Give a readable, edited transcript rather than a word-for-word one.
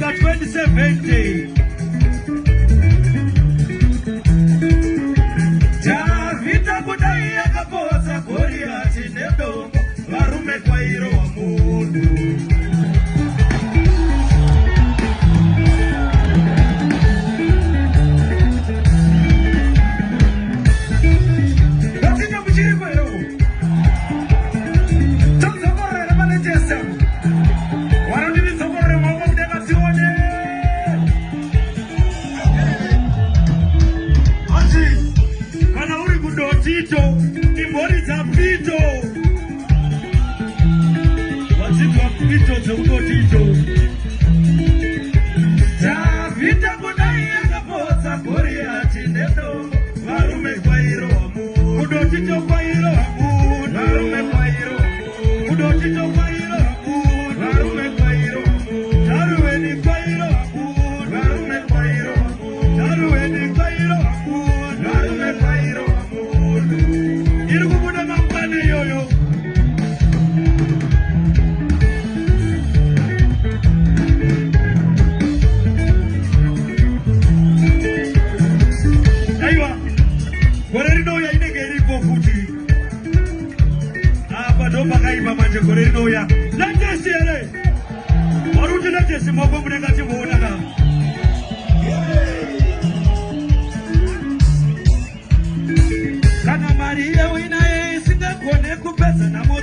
Kusvika 2070. Dhavhidha kudai akapotsa Goriati nedombo, varume kwairohwa munhu. Vatinda muchiriko here uko? Todzokorora here pane tese apo? Vanoti tidzokorore maoko mudenga tione. Hanzi kana uri kudotito imboridza pito. Wadzidzwa pito dzekudotito. Dhavhidha kudai akapotsa Goriati nedombo, varume kwairohwa munhu. Kudotito kwairohwa munhu. Varume kwairohwa munhu. Kudotito kwairohwa munhu. Varume kwairohwa munhu. Taruweni kwairohwa munhu. Varume kwairohwa munhu. Taruweni kwairohwa munhu. Varume kwairohwa munhu. Iri kubuda mangwana iyoyo. Aiwa, gore rinouya inenge iripo futi. Apa ndo pakaipa manje gore rinouya. Latest here? Vari kuti latest maoko munenge achimboona ka. Kana mari yeuinayo isingagone kupedza nhamo.